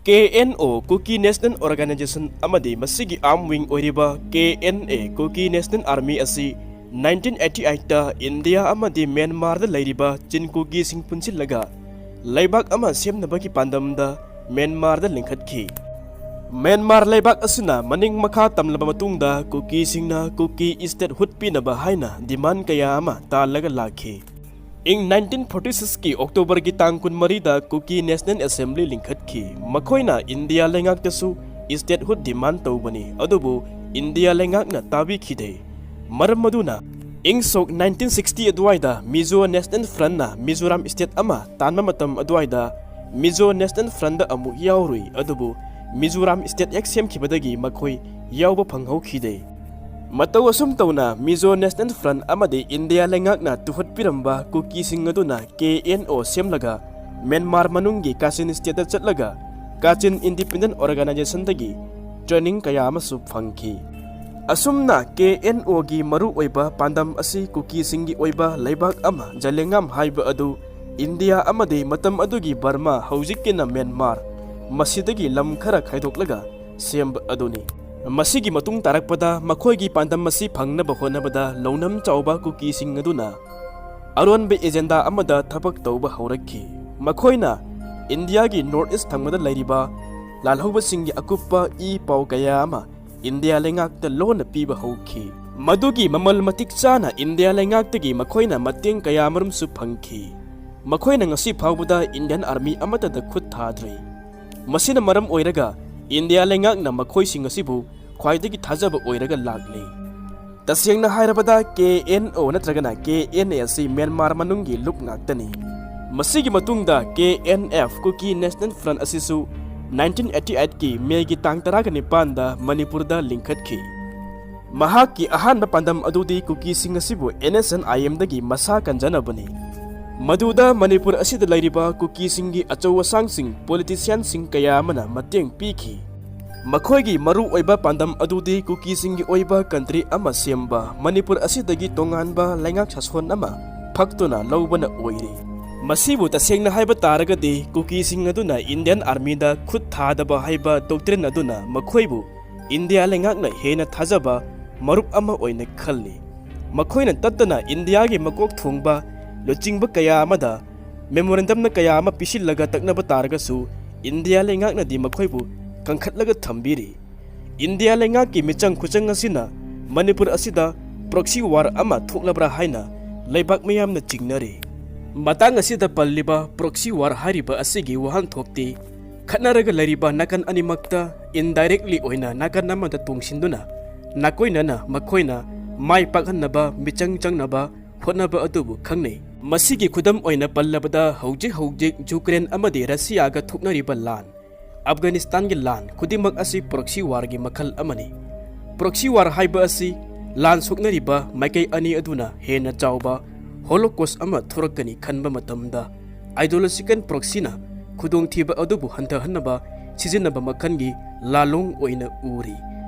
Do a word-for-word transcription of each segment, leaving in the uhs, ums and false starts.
ꯀꯦ N O, Kuki National Organization, ꯑꯃꯗꯤ ꯃꯁꯤꯒꯤ arm wing ꯑꯣꯏꯔꯤꯕ K N A, Kuki National Army, ꯑꯁꯤ nineteen eighty ꯑꯩꯠꯇ ꯏꯟꯗꯤꯌꯥ ꯑꯃꯗꯤ ꯃ꯭ꯌꯥꯟꯃꯥꯔꯗ ꯂꯩꯔꯤꯕ ꯆꯤꯟ ꯀꯨꯀꯤꯁꯤꯡ ꯄꯨꯟꯁꯤꯜꯂꯒ ꯂꯩꯕꯥꯛ ꯑꯃ ꯁꯦꯝꯅꯕꯒꯤ ꯄꯥꯟꯗꯝꯗ ꯃ꯭ꯌꯥꯟꯃꯥꯔꯗ ꯂꯤꯡꯈꯠꯈꯤ꯫ ꯃ꯭ꯌꯥꯟꯃꯥꯔ ꯂꯩꯕꯥꯛ ꯑꯁꯤꯅ ꯃꯅꯤꯡ ꯃꯈꯥ ꯇꯝꯂꯕ ꯃꯇꯨꯡꯗ ꯀꯨꯀꯤꯁꯤꯡꯅ ꯀꯨꯀꯤ statehood ꯄꯤꯅꯕ ꯍꯥꯏꯅ demand ꯀꯌꯥ ꯑꯃ ꯇꯥꯜꯂꯒ ꯂꯥꯛꯈꯤ꯫ ꯏꯪ ꯅꯥꯏꯟꯇꯤꯟ ꯐꯣꯔꯇꯤ ꯁꯤꯛꯁꯀꯤ ꯑꯣꯛꯇꯣꯕꯔꯒꯤ ꯇꯥꯡ ꯀꯨꯟꯃꯔꯤꯗ ꯀꯨꯀꯤ National Assembly ꯂꯤꯡꯈꯠꯈꯤ꯫ ꯃꯈꯣꯏꯅ ꯏꯟꯗꯤꯌꯥ ꯂꯩꯉꯥꯛꯇꯁꯨ statehood demand ꯇꯧꯕꯅꯤ, ꯑꯗꯨꯕꯨ ꯏꯟꯗꯤꯌꯥ ꯂꯩꯉꯥꯛꯅ ꯇꯥꯕꯤꯈꯤꯗꯦ꯫ ꯃꯔꯝ ꯑꯗꯨꯅ ꯏꯪ ꯁꯣꯛ ꯅꯥꯏꯟꯇꯤꯟ ꯁꯤꯛꯁꯇꯤ ꯑꯗꯨꯋꯥꯏꯗ Mizo National Frontꯅ ꯃꯤꯖꯣꯔꯥꯝ state ꯑꯃ ꯇꯥꯟꯕ ꯃꯇꯝ ꯑꯗꯨꯋꯥꯏꯗ Mizo National Frontꯗ ꯑꯃꯨꯛ ꯌꯥꯎꯔꯨꯏ, ꯑꯗꯨꯕꯨ ꯃꯤꯖꯣꯔꯥꯝ state ꯍꯦꯛ ꯁꯦꯝꯈꯤꯕꯗꯒꯤ ꯃꯈꯣꯏ ꯌꯥꯎꯕ ꯐꯪꯍꯧꯈꯤꯗꯦ꯫ ꯃꯇꯧ ꯑꯁꯨꯝ ꯇꯧꯅ Mizo National Front ꯑꯃꯗꯤ ꯏꯟꯗꯤꯌꯥ ꯂꯩꯉꯥꯛꯅ ꯇꯨꯍꯠꯄꯤꯔꯝꯕ ꯀꯨꯀꯤꯁꯤꯡ ꯑꯗꯨꯅ ꯀꯦ ꯑꯦꯟ ꯑꯣ ꯁꯦꯝꯂꯒ ꯃ꯭ꯌꯥꯟꯃꯥꯔ ꯃꯅꯨꯡꯒꯤ ꯀꯥꯆꯤꯟ stateꯇ ꯆꯠꯂꯒ ꯀꯥꯆꯤꯟ Independent Organizationꯗꯒꯤ training ꯀꯌꯥ ꯑꯃꯁꯨ ꯐꯪꯈꯤ꯫ ꯑꯁꯨꯝꯅ ꯀꯦ ꯑꯦꯟ ꯑꯣꯒꯤ ꯃꯔꯨꯑꯣꯏꯕ ꯄꯥꯟꯗꯝ ꯑꯁꯤ ꯀꯨꯀꯤꯁꯤꯡꯒꯤ ꯑꯣꯏꯕ ꯂꯩꯕꯥꯛ ꯑꯃ, ꯖꯂꯦꯉꯥꯝ ꯍꯥꯏꯕ ꯑꯗꯨ ꯏꯟꯗꯤꯌꯥ ꯑꯃꯗꯤ ꯃꯇꯝ ꯑꯗꯨꯒꯤ ꯕꯔꯃꯥ, ꯍꯧꯖꯤꯛꯀꯤꯅ ꯃ꯭ꯌꯥꯟꯃꯥꯔ, ꯃꯁꯤꯗꯒꯤ ꯂꯝ ꯈꯔ ꯈꯥꯏꯗꯣꯛꯂꯒ ꯁꯦꯝꯕ ꯑꯗꯨꯅꯤ꯫ ꯃꯁꯤꯒꯤ ꯃꯇꯨꯡ ꯇꯥꯔꯛꯄꯗ ꯃꯈꯣꯏꯒꯤ ꯄꯥꯟꯗꯝ ꯑꯁꯤ ꯐꯪꯅꯕ ꯍꯣꯠꯅꯕꯗ ꯂꯧꯅꯝ ꯆꯥꯎꯕ ꯀꯨꯀꯤꯁꯤꯡ ꯑꯗꯨꯅ ꯑꯔꯣꯟꯕ agenda ꯑꯃꯗ ꯊꯕꯛ ꯇꯧꯕ ꯍꯧꯔꯛꯈꯤ꯫ ꯃꯈꯣꯏꯅ ꯏꯟꯗꯤꯌꯥꯒꯤ North East ꯊꯪꯕꯗ ꯂꯩꯔꯤꯕ ꯂꯥꯜꯍꯧꯕꯁꯤꯡꯒꯤ ꯑꯀꯨꯞꯄ ꯏ ꯄꯥꯎ ꯀꯌꯥ ꯑꯃ ꯏꯟꯗꯤꯌꯥ ꯂꯩꯉꯥꯛꯇ ꯂꯣꯟꯅ ꯄꯤꯕ ꯍꯧꯈꯤ꯫ ꯃꯗꯨꯒꯤ ꯃꯃꯜ ꯃꯇꯤꯛ ꯆꯥꯅ ꯏꯟꯗꯤꯌꯥ ꯂꯩꯉꯥꯛꯇꯒꯤ ꯃꯈꯣꯏꯅ ꯃꯇꯦꯡ ꯀꯌꯥ ꯑꯃꯔꯣꯝꯁꯨ ꯐꯪꯈꯤ꯫ ꯃꯈꯣꯏꯅ ꯉꯁꯤ ꯐꯥꯎꯕꯗ Indian Army ꯑꯃꯠꯇꯗ ꯈꯨꯠ ꯊꯥꯗ꯭ꯔꯤ꯫ ꯃꯁꯤꯅ ꯃꯔꯝ ꯑꯣꯏꯔꯒ ꯏꯟꯗꯤꯌꯥ ꯂꯩꯉꯥꯛꯅ ꯃꯈꯣꯏꯁꯤꯡ ꯑꯁꯤꯕꯨ ꯈ꯭ꯋꯥꯏꯗꯒꯤ ꯊꯥꯖꯕ ꯑꯣꯏꯔꯒ ꯂꯥꯛꯂꯤ꯫ ꯇꯁꯦꯡꯅ ꯍꯥꯏꯔꯕꯗ ꯀꯦ ꯑꯦꯟ ꯑꯣ ꯅꯠꯇ꯭ꯔꯒꯅ ꯀꯦ ꯑꯦꯟ ꯑꯦ ꯑꯁꯤ ꯃ꯭ꯌꯥꯟꯃꯥꯔ ꯃꯅꯨꯡꯒꯤ ꯂꯨꯞ ꯉꯥꯛꯇꯅꯤ꯫ ꯃꯁꯤꯒꯤ ꯃꯇꯨꯡꯗ K N F, Kuki National Front, ꯑꯁꯤꯁꯨ ꯅꯥꯏꯟꯇꯤꯟ ꯑꯩꯠꯇꯤ ꯑꯩꯠꯀꯤ ꯃꯦꯒꯤ ꯇꯥꯡ ꯇꯔꯥꯒ ꯅꯤꯄꯥꯟꯗ ꯃꯅꯤꯄꯨꯔꯗ ꯂꯤꯡꯈꯠꯈꯤ꯫ ꯃꯍꯥꯛꯀꯤ ꯑꯍꯥꯟꯕ ꯄꯥꯟꯗꯝ ꯑꯗꯨꯗꯤ ꯀꯨꯀꯤꯁꯤꯡ ꯑꯁꯤꯕꯨ ꯑꯦꯟ ꯑꯦꯁ ꯑꯦꯟ ꯑꯥꯏ ꯑꯦꯝꯗꯒꯤ ꯃꯁꯥ ꯀꯟꯖꯅꯕꯅꯤ꯫ ꯃꯗꯨꯗ ꯃꯅꯤꯄꯨꯔ ꯑꯁꯤꯗ ꯂꯩꯔꯤꯕ ꯀꯨꯀꯤꯁꯤꯡꯒꯤ ꯑꯆꯧ ꯑꯁꯥꯡꯁꯤꯡ, politicianꯁꯤꯡ ꯀꯌꯥ ꯑꯃꯅ ꯃꯇꯦꯡ ꯄꯤꯈꯤ꯫ ꯃꯈꯣꯏꯒꯤ ꯃꯔꯨ ꯑꯣꯏꯕ ꯄꯥꯟꯗꯝ ꯑꯗꯨꯗꯤ ꯀꯨꯀꯤꯁꯤꯡꯒꯤ ꯑꯣꯏꯕ country ꯑꯃ ꯁꯦꯝꯕ, ꯃꯅꯤꯄꯨꯔ ꯑꯁꯤꯗꯒꯤ ꯇꯣꯉꯥꯟꯕ ꯂꯩꯉꯥꯛ ꯁꯥꯁꯣꯟ ꯑꯃ ꯐꯛꯇꯨꯅ ꯂꯧꯕꯅ ꯑꯣꯏꯔꯤ꯫ ꯃꯁꯤꯕꯨ ꯇꯁꯦꯡꯅ ꯍꯥꯏꯕ ꯇꯥꯔꯒꯗꯤ, ꯀꯨꯀꯤꯁꯤꯡ ꯑꯗꯨꯅ ꯏꯟꯗꯤꯌꯥꯟ ꯑꯥꯔꯃꯤꯗ ꯈꯨꯠ ꯊꯥꯗꯕ ꯍꯥꯏꯕ ꯗꯣꯛꯇ꯭ꯔꯤꯟ ꯑꯗꯨꯅ ꯃꯈꯣꯏꯕꯨ ꯏꯟꯗꯤꯌꯥ ꯂꯩꯉꯥꯛꯅ ꯍꯦꯟꯅ ꯊꯥꯖꯕ ꯃꯔꯨꯞ ꯑꯃ ꯑꯣꯏꯅ ꯈꯜꯂꯤ꯫ ꯃꯈꯣꯏꯅ ꯇꯠꯇꯅ ꯏꯟꯗꯤꯌꯥꯒꯤ ꯃꯀꯣꯛ ꯊꯣꯡꯕ ꯂꯨꯆꯤꯡꯕ ꯀꯌꯥ ꯑꯃꯗ ꯃꯦꯃꯣꯔꯦꯟꯗꯝꯅ ꯀꯌꯥ ꯑꯃ ꯄꯤꯁꯤꯜꯂꯒ ꯇꯛꯅꯕ ꯇꯥꯔꯒꯁꯨ, ꯏꯟꯗꯤꯌꯥ ꯂꯩꯉꯥꯛꯅꯗꯤ ꯃꯈꯣꯏꯕꯨ ꯀꯟꯈꯠꯂꯒ ꯊꯝꯕꯤꯔꯤ꯫ ꯏꯟꯗꯤꯌꯥ ꯂꯩꯉꯥꯛꯀꯤ ꯃꯤꯆꯪ ꯈꯨꯆꯪ ꯑꯁꯤꯅ ꯃꯅꯤꯄꯨꯔ ꯑꯁꯤꯗ ꯄ꯭ꯔꯣꯛꯁꯤ ꯋꯥꯔ ꯑꯃ ꯊꯣꯛꯂꯕ꯭ꯔꯥ ꯍꯥꯏꯅ ꯂꯩꯕꯥꯛ ꯃꯤꯌꯥꯝꯅ ꯆꯤꯡꯅꯔꯤ꯫ ꯃꯇꯥꯡ ꯑꯁꯤꯗ ꯄꯜꯂꯤꯕ ꯄ꯭ꯔꯣꯛꯁꯤ ꯋꯥꯔ ꯍꯥꯏꯔꯤꯕ ꯑꯁꯤꯒꯤ ꯋꯥꯍꯟꯊꯣꯛꯇꯤ, ꯈꯠꯅꯔꯒ ꯂꯩꯔꯤꯕ ꯅꯥꯀꯟ ꯑꯅꯤꯃꯛꯇ ꯏꯟꯗꯥꯏꯔꯦꯛꯂꯤ ꯑꯣꯏꯅ ꯅꯥꯀꯟ ꯑꯃꯗ ꯇꯣꯡꯁꯤꯟꯗꯨꯅ, ꯅꯥꯀꯣꯏꯅꯅ ꯃꯈꯣꯏꯅ ꯃꯥꯏ ꯄꯥꯛꯍꯟꯅꯕ ꯃꯤꯆꯪ ꯆꯪꯅꯕ ꯍꯣꯠꯅꯕ ꯑꯗꯨꯕꯨ ꯈꯪꯅꯩ꯫ ꯃꯁꯤꯒꯤ ꯈꯨꯗꯝ ꯑꯣꯏꯅ ꯄꯜꯂꯕꯗ, ꯍꯧꯖꯤꯛ ꯍꯧꯖꯤꯛ ꯌꯨꯀ꯭ꯔꯦꯟ ꯑꯃꯗꯤ ꯔꯁꯤꯌꯥꯒ ꯊꯣꯛꯅꯔꯤꯕ ꯂꯥꯟ, ꯑꯐꯒꯥꯅꯤꯁꯇꯥꯟꯒꯤ ꯂꯥꯟ ꯈꯨꯗꯤꯡꯃꯛ ꯑꯁꯤ ꯄ꯭ꯔꯣꯛꯁꯤ ꯋꯥꯔꯒꯤ ꯃꯈꯜ ꯑꯃꯅꯤ꯫ ꯄ꯭ꯔꯣꯛꯁꯤ ꯋꯥꯔ ꯍꯥꯏꯕ ꯑꯁꯤ ꯂꯥꯟ ꯁꯣꯛꯅꯔꯤꯕ ꯃꯥꯏꯀꯩ ꯑꯅꯤ ꯑꯗꯨꯅ ꯍꯦꯟꯅ ꯆꯥꯎꯕ ꯍꯣꯂꯣꯀꯣꯁ ꯑꯃ ꯊꯣꯔꯛꯀꯅꯤ ꯈꯟꯕ ꯃꯇꯝꯗ, ꯑꯥꯏꯗꯤꯌꯣꯂꯣꯖꯤꯀꯦꯜ ꯄ꯭ꯔꯣꯛꯁꯤꯅ ꯈꯨꯗꯣꯡꯊꯤꯕ ꯑꯗꯨꯕꯨ ꯍꯟꯊꯍꯟꯅꯕ ꯁꯤꯖꯤꯟꯅꯕ ꯃꯈꯜꯒꯤ ꯂꯥꯂꯣꯡ ꯑꯣꯏꯅ ꯎꯔꯤ꯫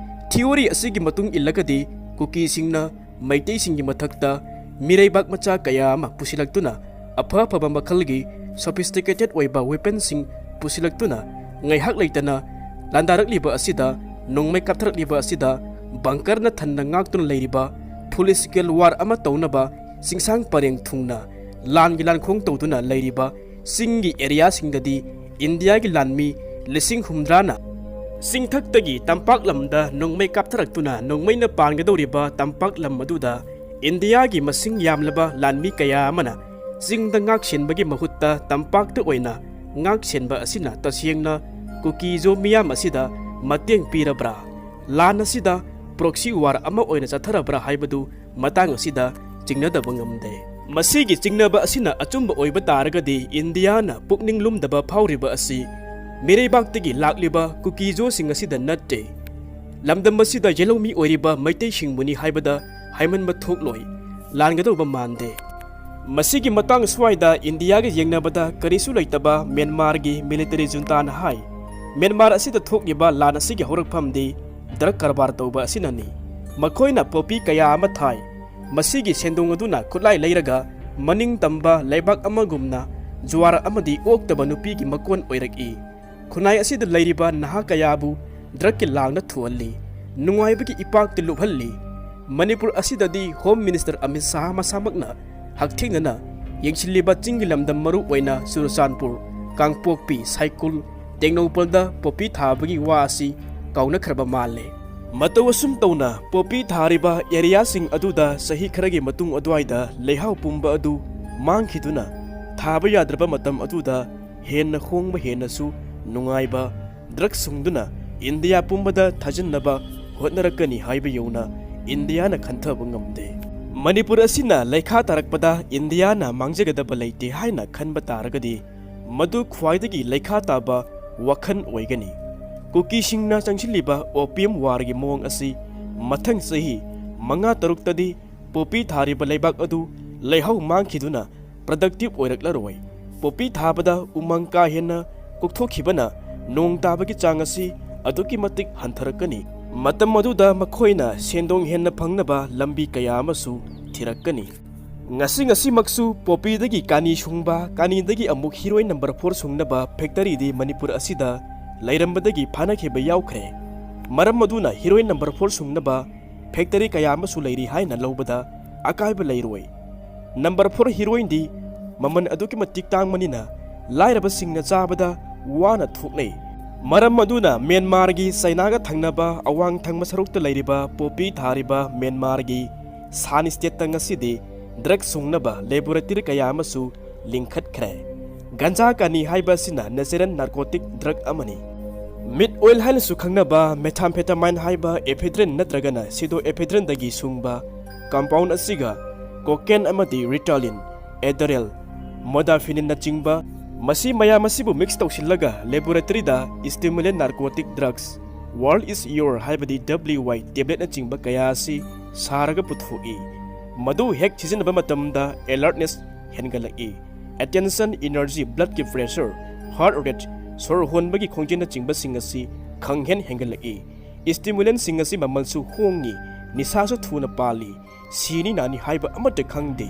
ꯊꯤꯑꯣꯔꯤ ꯑꯁꯤꯒꯤ ꯃꯇꯨꯡ ꯏꯜꯂꯒꯗꯤ, ꯀꯨꯀꯤꯁꯤꯡꯅ ꯃꯩꯇꯩꯁꯤꯡꯒꯤ ꯃꯊꯛꯇ ꯃꯤꯔꯩꯕꯥꯛ ꯃꯆꯥ ꯀꯌꯥ ꯑꯃ ꯄꯨꯁꯤꯜꯂꯛꯇꯨꯅ, ꯑꯐ ꯑꯐꯕ ꯃꯈꯜꯒꯤ ꯁꯣꯐꯤꯁꯇꯤꯀꯦꯇꯦꯠ ꯑꯣꯏꯕ ꯋꯦꯄꯟꯁꯤꯡ ꯄꯨꯁꯤꯜꯂꯛꯇꯨꯅ, ꯉꯥꯏꯍꯥꯛ ꯂꯩꯇꯅ ꯂꯥꯟꯗꯥꯔꯛꯂꯤꯕ ꯑꯁꯤꯗ, ꯅꯣꯡꯃꯩ ꯀꯥꯞꯊꯔꯛꯂꯤꯕ ꯑꯁꯤꯗ, ꯕꯪꯀꯔꯅ ꯊꯟꯅ ꯉꯥꯛꯇꯨꯅ ꯂꯩꯔꯤꯕ, ꯐꯨꯜ ꯁ꯭ꯀꯦꯜ ꯋꯥꯔ ꯑꯃ ꯇꯧꯅꯕ ꯆꯤꯡꯁꯥꯡ ꯄꯔꯦꯡ ꯊꯨꯡꯅ ꯂꯥꯟꯒꯤ ꯂꯥꯟꯈꯣꯡ ꯇꯧꯗꯨꯅ ꯂꯩꯔꯤꯕ ꯆꯤꯡꯒꯤ ꯑꯦꯔꯤꯌꯥꯁꯤꯡꯗꯗꯤ ꯏꯟꯗꯤꯌꯥꯒꯤ ꯂꯥꯟꯃꯤ ꯂꯤꯁꯤꯡ ꯍꯨꯝꯗ꯭ꯔꯥꯅ ꯆꯤꯡꯊꯛꯇꯒꯤ ꯇꯝꯄꯥꯛ ꯂꯝꯗ ꯅꯣꯡꯃꯩ ꯀꯥꯞꯊꯔꯛꯇꯨꯅ, ꯅꯣꯡꯃꯩꯅ ꯄꯥꯟꯒꯗꯧꯔꯤꯕ ꯇꯝꯄꯥꯛ ꯂꯝ ꯑꯗꯨꯗ ꯏꯟꯗꯤꯌꯥꯒꯤ ꯃꯁꯤꯡ ꯌꯥꯝꯂꯕ ꯂꯥꯟꯃꯤ ꯀꯌꯥ ꯑꯃꯅ ꯆꯤꯡꯗ ꯉꯥꯛ ꯁꯦꯟꯕꯒꯤ ꯃꯍꯨꯠꯇ ꯇꯝꯄꯥꯛꯇ ꯑꯣꯏꯅ ꯉꯥꯛ ꯁꯦꯟꯕ ꯑꯁꯤꯅ ꯇꯁꯦꯡꯅ ꯀꯨꯀꯤꯖꯣ ꯃꯤꯌꯥꯝ ꯑꯁꯤꯗ ꯃꯇꯦꯡ ꯄꯤꯔꯕ꯭ꯔꯥ? ꯂꯥꯟ ꯑꯁꯤꯗ ꯄ꯭ꯔꯣꯛꯁꯤ ꯋꯥꯔ ꯑꯃ ꯑꯣꯏꯅ ꯆꯠꯊꯔꯕ꯭ꯔꯥ ꯍꯥꯏꯕꯗꯨ ꯃꯇꯥꯡ ꯑꯁꯤꯗ ꯆꯤꯡꯅꯗꯕ ꯉꯝꯗꯦ꯫ ꯃꯁꯤꯒꯤ ꯆꯤꯡꯅꯕ ꯑꯁꯤꯅ ꯑꯆꯨꯝꯕ ꯑꯣꯏꯕ ꯇꯥꯔꯒꯗꯤ, ꯏꯟꯗꯤꯌꯥꯅ ꯄꯨꯛꯅꯤꯡ ꯂꯨꯝꯗꯕ ꯐꯥꯎꯔꯤꯕ ꯑꯁꯤ ꯃꯤꯔꯩꯕꯥꯛꯇꯒꯤ ꯂꯥꯛꯂꯤꯕ ꯀꯨꯀꯤꯖꯣꯁꯤꯡ ꯑꯁꯤꯗ ꯅꯠꯇꯦ꯫ ꯂꯝꯗꯝ ꯑꯁꯤꯗ ꯌꯦꯜꯍꯧꯃꯤ ꯑꯣꯏꯔꯤꯕ ꯃꯩꯇꯩꯁꯤꯡꯕꯨꯅꯤ ꯍꯥꯏꯕꯗ ꯍꯥꯏꯃꯟꯕ ꯊꯣꯛꯂꯣꯏ, ꯂꯥꯟꯒꯗꯧꯕ ꯃꯥꯟꯗꯦ꯫ ꯃꯁꯤꯒꯤ ꯃꯇꯥꯡ ꯁ꯭ꯋꯥꯏꯗ ꯏꯟꯗꯤꯌꯥꯒ ꯌꯦꯡꯅꯕꯗ ꯀꯔꯤꯁꯨ ꯂꯩꯇꯕ ꯃ꯭ꯌꯥꯟꯃꯥꯔꯒꯤ ꯃꯤꯂꯤꯇꯔꯤ ꯖꯨꯟꯇꯥꯅ ꯍꯥꯏ, ꯃ꯭ꯌꯥꯟꯃꯥꯔ ꯑꯁꯤꯗ ꯊꯣꯛꯂꯤꯕ ꯂꯥꯟ ꯑꯁꯤꯒꯤ ꯍꯧꯔꯛꯐꯝꯗꯤ ꯗ꯭ꯔꯒ ꯀꯔꯕꯥꯔ ꯇꯧꯕ ꯑꯁꯤꯅꯅꯤ꯫ ꯃꯈꯣꯏꯅ ꯄꯣꯄꯤ ꯀꯌꯥ ꯑꯃ ꯊꯥꯏ꯫ ꯃꯁꯤꯒꯤ ꯁꯦꯟꯗꯣꯡ ꯑꯗꯨꯅ ꯈꯨꯠꯂꯥꯏ ꯂꯩꯔꯒ ꯃꯅꯤꯡ ꯇꯝꯕ ꯂꯩꯕꯥꯛ ꯑꯃꯒꯨꯝꯅ ꯖꯨꯋꯥꯔ ꯑꯃꯗꯤ ꯑꯣꯛꯇꯕ ꯅꯨꯄꯤꯒꯤ ꯃꯀꯣꯟ ꯑꯣꯏꯔꯛꯏ꯫ ꯈꯨꯟꯅꯥꯏ ꯑꯁꯤꯗ ꯂꯩꯔꯤꯕ ꯅꯍꯥ ꯀꯌꯥꯕꯨ ꯗ꯭ꯔꯒꯀꯤ ꯂꯥꯡꯅ ꯊꯨꯍꯜꯂꯤ, ꯅꯨꯡꯉꯥꯏꯕꯒꯤ ꯏꯄꯥꯛꯇ ꯂꯨꯞꯍꯜꯂꯤ꯫ ꯃꯅꯤꯄꯨꯔ ꯑꯁꯤꯗꯗꯤ ꯍꯣꯝ ꯃꯤꯅꯤꯁꯇꯔ ꯑꯃꯤꯠ ꯁꯥꯍ ꯃꯁꯥꯃꯛꯅ ꯍꯛꯊꯦꯡꯅꯅ ꯌꯦꯡꯁꯤꯜꯂꯤꯕ ꯆꯤꯡꯒꯤ ꯂꯝꯗꯝ, ꯃꯔꯨ ꯑꯣꯏꯅ ꯆꯨꯔꯆꯥꯟꯄꯨꯔ, ꯀꯥꯡꯄꯣꯛꯄꯤ, ꯁꯥꯏꯀꯨꯜ, ꯇꯦꯡꯅꯧꯄꯜꯗ ꯄꯣꯄꯤ ꯊꯥꯕꯒꯤ ꯋꯥ ꯑꯁꯤ ꯀꯥꯎꯅꯈ꯭ꯔꯕ ꯃꯥꯜꯂꯦ꯫ ꯃꯇꯧ ꯑꯁꯨꯝ ꯇꯧꯅ ꯄꯣꯄꯤ ꯊꯥꯔꯤꯕ ꯑꯦꯔꯤꯌꯥꯁꯤꯡ ꯑꯗꯨꯗ ꯆꯍꯤ ꯈꯔꯒꯤ ꯃꯇꯨꯡ ꯑꯗꯨꯋꯥꯏꯗ ꯂꯩꯍꯥꯎ ꯄꯨꯝꯕ ꯑꯗꯨ ꯃꯥꯡꯈꯤꯗꯨꯅ ꯊꯥꯕ ꯌꯥꯗ꯭ꯔꯕ ꯃꯇꯝ ꯑꯗꯨꯗ ꯍꯦꯟꯅ ꯍꯣꯡꯕ, ꯍꯦꯟꯅꯁꯨ ꯅꯨꯡꯉꯥꯏꯕ ꯗ꯭ꯔꯒ ꯁꯨꯡꯗꯨꯅ ꯏꯟꯗꯤꯌꯥ ꯄꯨꯝꯕꯗ ꯊꯥꯖꯤꯟꯅꯕ ꯍꯣꯠꯅꯔꯛꯀꯅꯤ ꯍꯥꯏꯕ ꯌꯧꯅ ꯏꯟꯗꯤꯌꯥꯅ ꯈꯟꯊꯕ ꯉꯝꯗꯦ꯫ ꯃꯅꯤꯄꯨꯔ ꯑꯁꯤꯅ ꯂꯩꯈꯥ ꯇꯥꯔꯛꯄꯗ ꯏꯟꯗꯤꯌꯥꯅ ꯃꯥꯡꯖꯒꯗꯕ ꯂꯩꯇꯦ ꯍꯥꯏꯅ ꯈꯟꯕ ꯇꯥꯔꯒꯗꯤ, ꯃꯗꯨ ꯈ꯭ꯋꯥꯏꯗꯒꯤ ꯂꯩꯈꯥ ꯇꯥꯕ ꯋꯥꯈꯜ ꯑꯣꯏꯒꯅꯤ꯫ ꯀꯨꯀꯤꯁꯤꯡꯅ ꯆꯪꯁꯤꯜꯂꯤꯕ ꯑꯣꯄꯤꯌꯝ ꯋꯥꯔꯒꯤ ꯃꯑꯣꯡ ꯑꯁꯤ ꯃꯊꯪ ꯆꯍꯤ ꯃꯉꯥ ꯇꯔꯨꯛꯇꯗꯤ ꯄꯣꯄꯤ ꯊꯥꯔꯤꯕ ꯂꯩꯕꯥꯛ ꯑꯗꯨ ꯂꯩꯍꯥꯎ ꯃꯥꯡꯈꯤꯗꯨꯅ ꯄ꯭ꯔꯗꯛꯇꯤꯚ ꯑꯣꯏꯔꯛꯂꯔꯣꯏ꯫ ꯄꯣꯄꯤ ꯊꯥꯕꯗ ꯎꯃꯪ ꯀꯥ ꯍꯦꯟꯅ ꯀꯣꯛꯊꯣꯛꯈꯤꯕꯅ ꯅꯣꯡ ꯇꯥꯕꯒꯤ ꯆꯥꯡ ꯑꯁꯤ ꯑꯗꯨꯛꯀꯤ ꯃꯇꯤꯛ ꯍꯟꯊꯔꯛꯀꯅꯤ꯫ ꯃꯇꯝ ꯑꯗꯨꯗ ꯃꯈꯣꯏꯅ ꯁꯦꯟꯗꯣꯡ ꯍꯦꯟꯅ ꯐꯪꯅꯕ ꯂꯝꯕꯤ ꯀꯌꯥ ꯑꯃꯁꯨ ꯊꯤꯔꯛꯀꯅꯤ꯫ ꯉꯁꯤ ꯉꯁꯤꯃꯛꯁꯨ ꯄꯣꯄꯤꯗꯒꯤ ꯀꯥꯅꯤ ꯁꯨꯡꯕ, ꯀꯥꯅꯤꯗꯒꯤ ꯑꯃꯨꯛ ꯍꯤꯔꯣꯏꯟ ꯅꯝꯕꯔ ꯐꯣꯔ ꯁꯨꯡꯅꯕ ꯐꯦꯛꯇꯔꯤꯗꯤ ꯃꯅꯤꯄꯨꯔ ꯑꯁꯤꯗ ꯂꯩꯔꯝꯕꯗꯒꯤ ꯐꯥꯅꯈꯤꯕ ꯌꯥꯎꯈ꯭ꯔꯦ꯫ ꯃꯔꯝ ꯑꯗꯨꯅ ꯍꯤꯔꯣꯏꯟ ꯅꯝꯕꯔ ꯐꯣꯔ ꯁꯨꯡꯅꯕ ꯐꯦꯛꯇꯔꯤ ꯀꯌꯥ ꯑꯃꯁꯨ ꯂꯩꯔꯤ ꯍꯥꯏꯅ ꯂꯧꯕꯗ ꯑꯀꯥꯏꯕ ꯂꯩꯔꯣꯏ꯫ ꯅꯝꯕꯔ ꯐꯣꯔ ꯍꯤꯔꯣꯏꯟꯗꯤ ꯃꯃꯜ ꯑꯗꯨꯛꯀꯤ ꯃꯇꯤꯛ ꯇꯥꯡꯕꯅꯤꯅ ꯂꯥꯏꯔꯕꯁꯤꯡꯅ ꯆꯥꯕꯗ ꯋꯥꯅ ꯊꯣꯛꯅꯩ꯫ ꯃꯔꯝ ꯑꯗꯨꯅ ꯃ꯭ꯌꯥꯟꯃꯥꯔꯒꯤ ꯆꯩꯅꯥꯒ ꯊꯪꯅꯕ ꯑꯋꯥꯡ ꯊꯪꯕ ꯁꯔꯨꯛꯇ ꯂꯩꯔꯤꯕ ꯄꯣꯄꯤ ꯊꯥꯔꯤꯕ ꯃ꯭ꯌꯥꯟꯃꯥꯔꯒꯤ ꯁꯥꯟ ꯁ꯭ꯇꯦꯠꯇ ꯉꯁꯤꯗꯤ ꯗ꯭ꯔꯒ ꯁꯨꯡꯅꯕ ꯂꯦꯕꯣꯔꯦꯇꯔꯤ ꯀꯌꯥ ꯑꯃꯁꯨ ꯂꯤꯡꯈꯠꯈ꯭ꯔꯦ꯫ ꯒꯟꯖꯥ ꯀꯥꯅꯤ ꯍꯥꯏꯕ ꯑꯁꯤꯅ ꯅꯦꯆꯔꯦꯜ ꯅꯥꯔꯀꯣꯇꯤꯛ ꯗ꯭ꯔꯒ ꯑꯃꯅꯤ꯫ ꯃꯤꯠ ꯑꯣꯏꯜ ꯍꯥꯏꯅꯁꯨ ꯈꯪꯅꯕ ꯃꯦꯊꯥꯝꯐꯦꯇꯥꯃꯥꯏꯟ ꯍꯥꯏꯕ ꯏꯐꯦꯗ꯭ꯔꯤꯟ ꯅꯠꯇ꯭ꯔꯒꯅ ꯁꯤꯗꯣ ꯏꯐꯦꯗ꯭ꯔꯤꯟꯗꯒꯤ ꯁꯨꯡꯕ ꯀꯝꯄꯥꯎꯟ ꯑꯁꯤꯒ ꯀꯣꯀꯦꯟ ꯑꯃꯗꯤ ꯔꯤꯇꯥꯂꯤꯟ, ꯑꯦꯗꯔꯦꯜ, ꯃꯣꯗꯥꯐꯤꯅꯤꯟꯅꯆꯤꯡꯕ, ꯃꯁꯤ ꯃꯌꯥꯝ ꯑꯁꯤꯕꯨ ꯃꯤꯛꯁ ꯇꯧꯁꯤꯜꯂꯒ ꯂꯦꯕꯣꯔꯦꯇꯔꯤꯗ stimulant narcotic drugs, world is yours ꯍꯥꯏꯕꯗꯤ ꯗꯕ꯭ꯂꯤꯌꯨ ꯋꯥꯏ ꯇꯦꯕ꯭ꯂꯦꯠꯅꯆꯤꯡꯕ ꯀꯌꯥ ꯑꯁꯤ ꯁꯥꯔꯒ ꯄꯨꯊꯣꯛꯏ꯫ ꯃꯗꯨ ꯍꯦꯛ ꯁꯤꯖꯤꯟꯅꯕ ꯃꯇꯝꯗ ꯑꯦꯂꯔꯠꯅꯦꯁ ꯍꯦꯟꯒꯠꯂꯛꯏ꯫ ꯑꯦꯇꯦꯟꯁꯟ, ꯏꯅꯔꯖꯤ, ꯕ꯭ꯂꯗꯀꯤ ꯄ꯭ꯔꯦꯁꯔ, ꯍꯥꯔꯠ ꯔꯦꯠ, ꯁꯣꯔ ꯍꯣꯟꯕꯒꯤ ꯈꯣꯡꯖꯦꯜꯅꯆꯤꯡꯕꯁꯤꯡ ꯑꯁꯤ ꯈꯪꯍꯦꯟ ꯍꯦꯟꯒꯠꯂꯛꯏ꯫ ꯁ꯭ꯇꯤꯃꯨꯂꯦꯟꯁꯤꯡ ꯑꯁꯤ ꯃꯃꯜꯁꯨ ꯍꯣꯡꯉꯤ, ꯅꯤꯁꯥꯁꯨ ꯊꯨꯅ ꯄꯥꯜꯂꯤ, ꯁꯤꯅꯤ ꯅꯥꯅꯤ ꯍꯥꯏꯕ ꯑꯃꯠꯇ ꯈꯪꯗꯦ,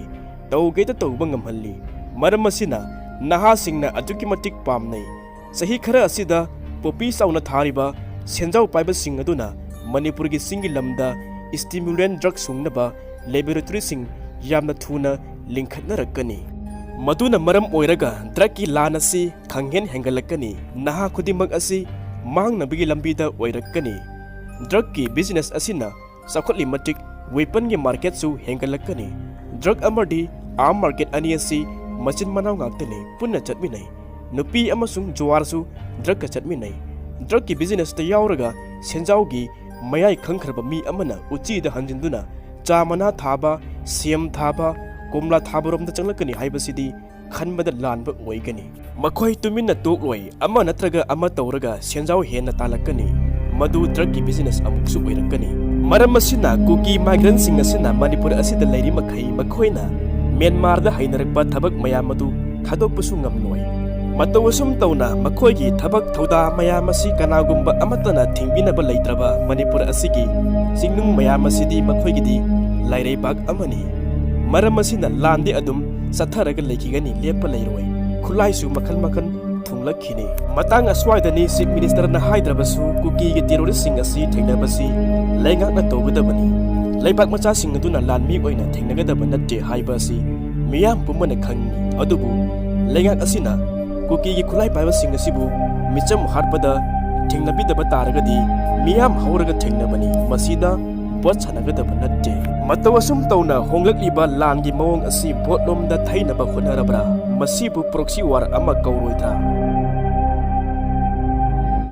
ꯇꯧꯒꯦꯗ ꯇꯧꯕ ꯉꯝꯍꯜꯂꯤ꯫ ꯃꯔꯝ ꯑꯁꯤꯅ ꯅꯍꯥꯁꯤꯡꯅ ꯑꯗꯨꯛꯀꯤ ꯃꯇꯤꯛ ꯄꯥꯝꯅꯩ꯫ ꯆꯍꯤ ꯈꯔ ꯑꯁꯤꯗ ꯄꯣꯄꯤ ꯆꯥꯎꯅ ꯊꯥꯔꯤꯕ ꯁꯦꯟꯖꯥꯎ ꯄꯥꯏꯕꯁꯤꯡ ꯑꯗꯨꯅ ꯃꯅꯤꯄꯨꯔꯒꯤ ꯆꯤꯡꯒꯤ ꯂꯝꯗ stimulant drug ꯁꯨꯡꯅꯕ laboratoryꯁꯤꯡ ꯌꯥꯝꯅ ꯊꯨꯅ ꯂꯤꯡꯈꯠꯅꯔꯛꯀꯅꯤ꯫ ꯃꯗꯨꯅ ꯃꯔꯝ ꯑꯣꯏꯔꯒ drugꯀꯤ ꯂꯥꯟ ꯑꯁꯤ ꯈꯪꯍꯦꯟ ꯍꯦꯟꯒꯠꯂꯛꯀꯅꯤ꯫ ꯅꯍꯥ ꯈꯨꯗꯤꯡꯃꯛ ꯑꯁꯤ ꯃꯥꯡꯅꯕꯒꯤ ꯂꯝꯕꯤꯗ ꯑꯣꯏꯔꯛꯀꯅꯤ꯫ Drugꯀꯤ business ꯑꯁꯤꯅ ꯆꯥꯎꯈꯠꯂꯤ ꯃꯇꯤꯛ weaponꯒꯤ marketꯁꯨ ꯍꯦꯟꯒꯠꯂꯛꯀꯅꯤ꯫ Drug ꯑꯃꯗꯤ arm market ꯑꯅꯤ ꯑꯁꯤ ꯃꯆꯤꯟ ꯃꯅꯥꯎ ꯉꯥꯛꯇꯅꯤ, ꯄꯨꯟꯅ ꯆꯠꯃꯤꯟꯅꯩ꯫ ꯅꯨꯄꯤ ꯑꯃꯁꯨꯡ ꯖꯨꯋꯥꯔꯁꯨ drugꯀ ꯆꯠꯃꯤꯟꯅꯩ꯫ Drugꯀꯤ businessꯇ ꯌꯥꯎꯔꯒ ꯁꯦꯟꯖꯥꯎꯒꯤ ꯃꯌꯥꯏ ꯈꯪꯈ꯭ꯔꯕ ꯃꯤ ꯑꯃꯅ ꯎꯆꯤꯗ ꯍꯟꯖꯤꯟꯗꯨꯅ ꯆꯥ ꯃꯅꯥ ꯊꯥꯕ, ꯁꯦꯝ ꯊꯥꯕ, ꯀꯣꯝꯂꯥ ꯊꯥꯕꯔꯣꯝꯗ ꯆꯪꯂꯛꯀꯅꯤ ꯍꯥꯏꯕꯁꯤꯗꯤ ꯈꯟꯕꯗ ꯂꯥꯟꯕ ꯑꯣꯏꯒꯅꯤ꯫ ꯃꯈꯣꯏ ꯇꯨꯃꯤꯟꯅ ꯇꯣꯛꯂꯣꯏ, ꯑꯃ ꯅꯠꯇ꯭ꯔꯒ ꯑꯃ ꯇꯧꯔꯒ ꯁꯦꯟꯖꯥꯎ ꯍꯦꯟꯅ ꯇꯥꯜꯂꯛꯀꯅꯤ꯫ ꯃꯗꯨ drugꯀꯤ business ꯑꯃꯨꯛꯁꯨ ꯑꯣꯏꯔꯛꯀꯅꯤ꯫ ꯃꯔꯝ ꯑꯁꯤꯅ ꯀꯨꯀꯤ migrantꯁꯤꯡ ꯑꯁꯤꯅ ꯃꯅꯤꯄꯨꯔ ꯑꯁꯤꯗ ꯂꯩꯔꯤ ꯃꯈꯩ ꯃꯈꯣꯏꯅ ꯃ꯭ꯌꯥꯟꯃꯥꯔꯗ ꯍꯩꯅꯔꯛꯄ ꯊꯕꯛ ꯃꯌꯥꯝ ꯑꯗꯨ ꯊꯥꯗꯣꯛꯄꯁꯨ ꯉꯝꯂꯣꯏ꯫ ꯃꯇꯧ ꯑꯁꯨꯝ ꯇꯧꯅ ꯃꯈꯣꯏꯒꯤ ꯊꯕꯛ ꯊꯧꯗꯥ ꯃꯌꯥꯝ ꯑꯁꯤ ꯀꯅꯥꯒꯨꯝꯕ ꯑꯃꯠꯇꯅ ꯊꯤꯡꯕꯤꯅꯕ ꯂꯩꯇ꯭ꯔꯕ ꯃꯅꯤꯄꯨꯔ ꯑꯁꯤꯒꯤ ꯆꯤꯡꯅꯨꯡ ꯃꯌꯥꯝ ꯑꯁꯤꯗꯤ ꯃꯈꯣꯏꯒꯤꯗꯤ ꯂꯥꯏꯔꯩꯕꯥꯛ ꯑꯃꯅꯤ꯫ ꯃꯔꯝ ꯑꯁꯤꯅ ꯂꯥꯟꯗꯤ ꯑꯗꯨꯝ ꯆꯠꯊꯔꯒ ꯂꯩꯈꯤꯒꯅꯤ, ꯂꯦꯞꯄ ꯂꯩꯔꯣꯏ꯫ ꯈꯨꯠꯂꯥꯏꯁꯨ ꯃꯈꯜ ꯃꯈꯜ ꯊꯨꯡꯂꯛꯈꯤꯅꯤ꯫ ꯃꯇꯥꯡ ꯑꯁ꯭ꯋꯥꯏꯗꯅꯤ Chief Ministerꯅ ꯍꯥꯏꯗ꯭ꯔꯕꯁꯨ ꯀꯨꯀꯤꯒꯤ terroristꯁꯤꯡ ꯑꯁꯤ ꯊꯦꯡꯅꯕꯁꯤ ꯂꯩꯉꯥꯛꯅ ꯇꯧꯒꯗꯕꯅꯤ꯫ ꯂꯩꯕꯥꯛ ꯃꯆꯥꯁꯤꯡ ꯑꯗꯨꯅ ꯂꯥꯟꯃꯤ ꯑꯣꯏꯅ ꯊꯦꯡꯅꯒꯗꯕ ꯅꯠꯇꯦ ꯍꯥꯏꯕ ꯑꯁꯤ ꯃꯤꯌꯥꯝ ꯄꯨꯝꯕꯅ ꯈꯪꯏ꯫ ꯑꯗꯨꯕꯨ ꯂꯩꯉꯥꯛ ꯑꯁꯤꯅ ꯀꯨꯀꯤꯒꯤ ꯈꯨꯠꯂꯥꯏ ꯄꯥꯏꯕꯁꯤꯡ ꯑꯁꯤꯕꯨ ꯃꯤꯆꯝ ꯍꯥꯠꯄꯗ ꯊꯦꯡꯅꯕꯤꯗꯕ ꯇꯥꯔꯒꯗꯤ ꯃꯤꯌꯥꯝ ꯍꯧꯔꯒ ꯊꯦꯡꯅꯕꯅꯤ꯫ ꯃꯁꯤꯗ ꯚꯣꯠ ꯁꯥꯟꯅꯒꯗꯕ ꯅꯠꯇꯦ꯫ ꯃꯇꯧ ꯑꯁꯨꯝ ꯇꯧꯅ ꯍꯣꯡꯂꯛꯂꯤꯕ ꯂꯥꯟꯒꯤ ꯃꯑꯣꯡ ꯑꯁꯤ ꯚꯣꯠ ꯂꯣꯝꯗ ꯊꯩꯅꯕ ꯍꯣꯠꯅꯔꯕ꯭ꯔꯥ? ꯃꯁꯤꯕꯨ proxy war ꯑꯃ ꯀꯧꯔꯣꯏꯗ꯭ꯔꯥ?